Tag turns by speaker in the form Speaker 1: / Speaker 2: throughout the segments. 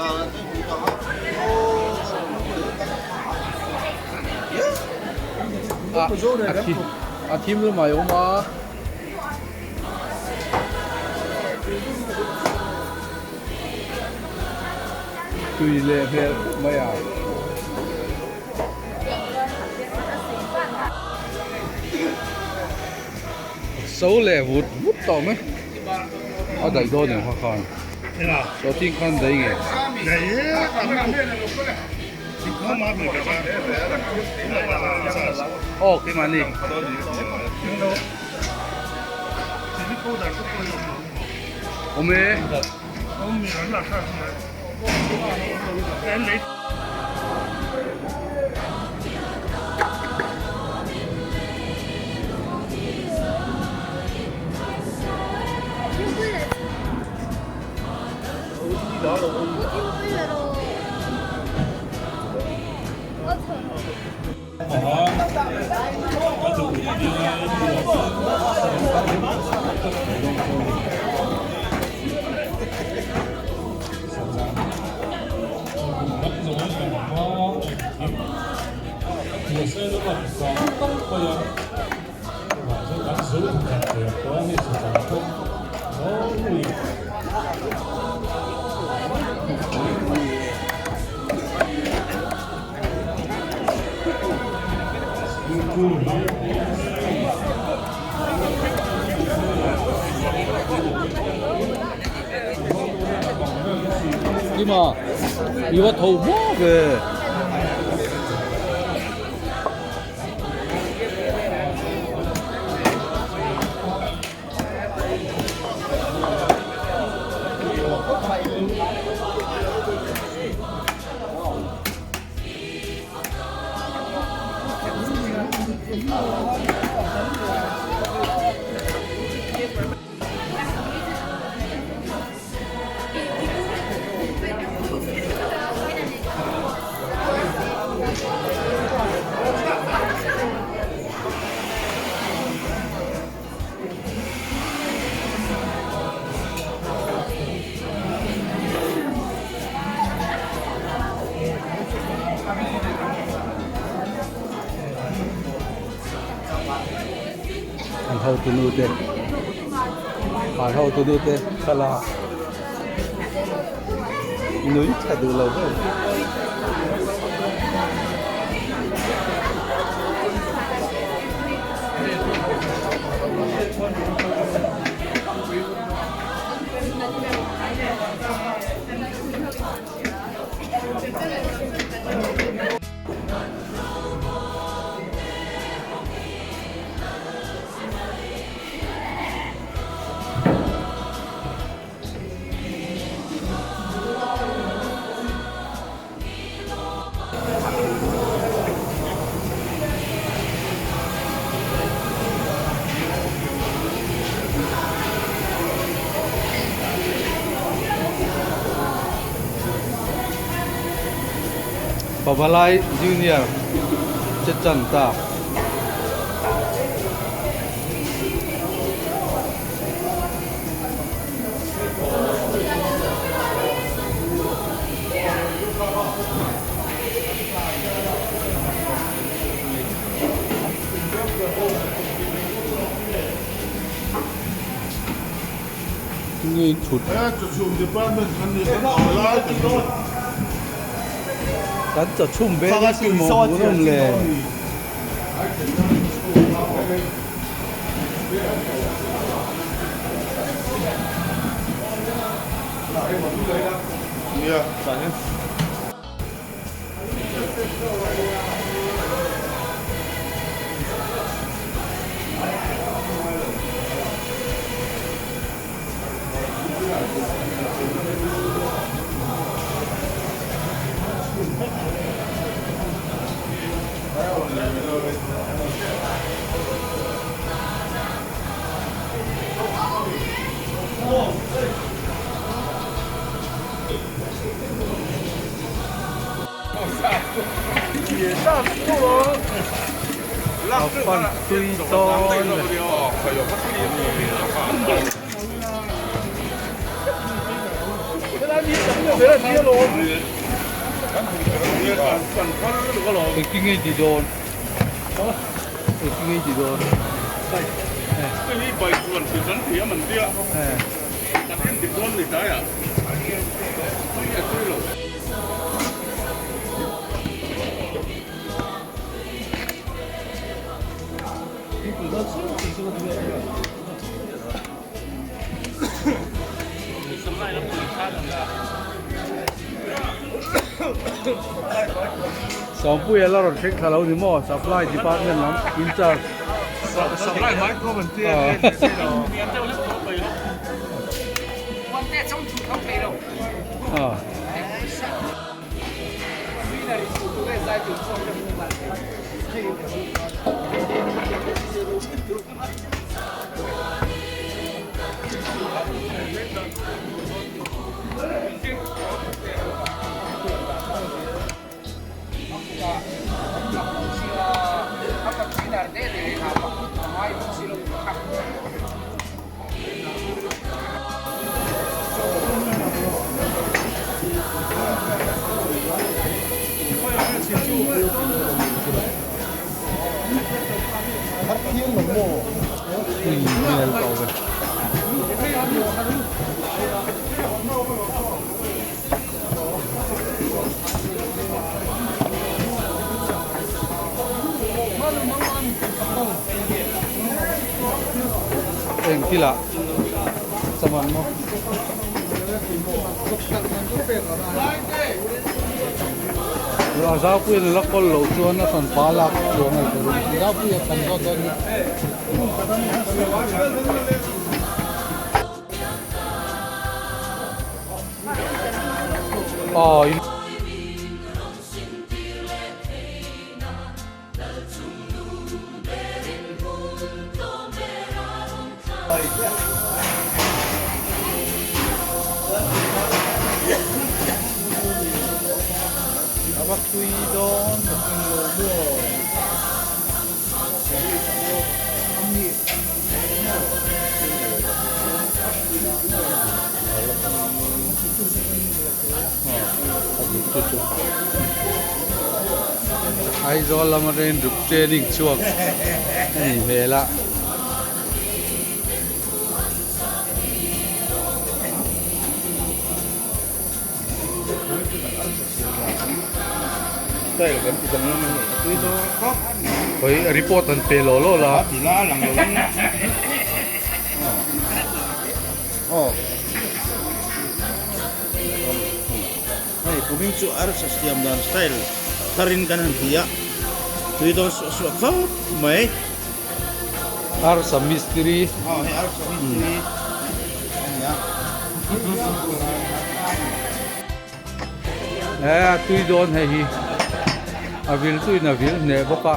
Speaker 1: A thim lamah a awm a. Tui leh hmel khawp mai a. So leh vut vut tawh mai. A daih dawn em kha khan. Saw ting khan daih nge. Aw keimahni. Awm e. Kima i va tho hma ve. An hotunu te an hotunu te thlalak nui tha duh lo ber. Pavalai Junior che chan ta. Nge thut. Kan chawchhum ve ni si maw hmuhnawm le. A fan tui dawn. Engtin nge i ti dawn? Engtin nge i ti dawn? Sawmpuia la rawn thleng thla lo ni maw supply department lam in charge.
Speaker 2: Supply mai ko man tia.
Speaker 1: Ah. Hmel tawh ve. Eng thil ah chaman maw? A zaupuiin a la kawl loh chuan a hran pa lak chuang a ni zaupuia kan zawt dawn ni. Aw in. A va tui dawn ka tling lo maw. Aizawl lama rain ruk training chhuak a nih hmel a. Khawi report an pe law law la.
Speaker 2: Hei kumin chu arsa siam dan style tharin kan han ti a, tui dawn suah suah khawp mai.
Speaker 1: Arsa mistiri.
Speaker 2: Aw hei arsa mistiri a ni a.
Speaker 1: He a tui dawn hei hi a vil tuin a vil hneh bawk a.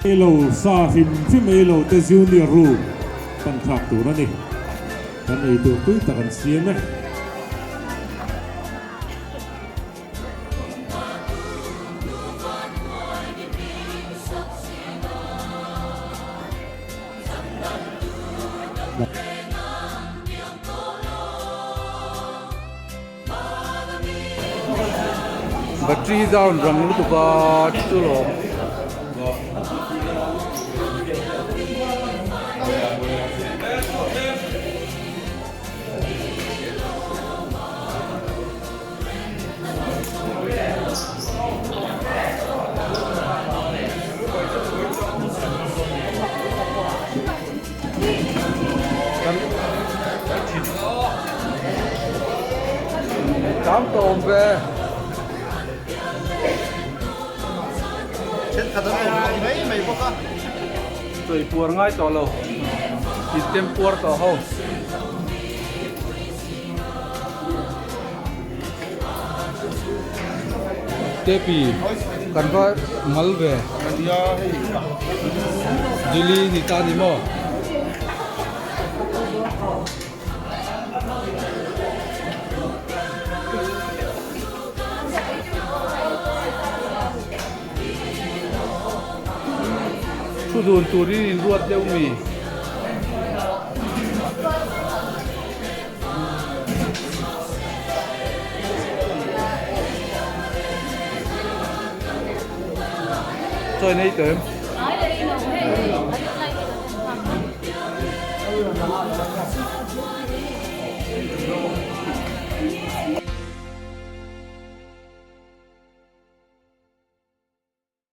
Speaker 3: Ei lo sa hrim hrim ei lo te junior ru pan thlak tur a ni. Kan ei tur tui tak an siam e.
Speaker 1: Battery down rang lutuk a chu lawm. Tam tawh awm ve.
Speaker 2: Thenkhat an awm lo mai mai bawk a.
Speaker 1: Chawi puar ngai tawh lo. Intem puar tawh ho. Tepi kan va mal ve Delhi ni ta ni maw. Thu dun turin in ruat deuh mi. Chaw in ei tawh em?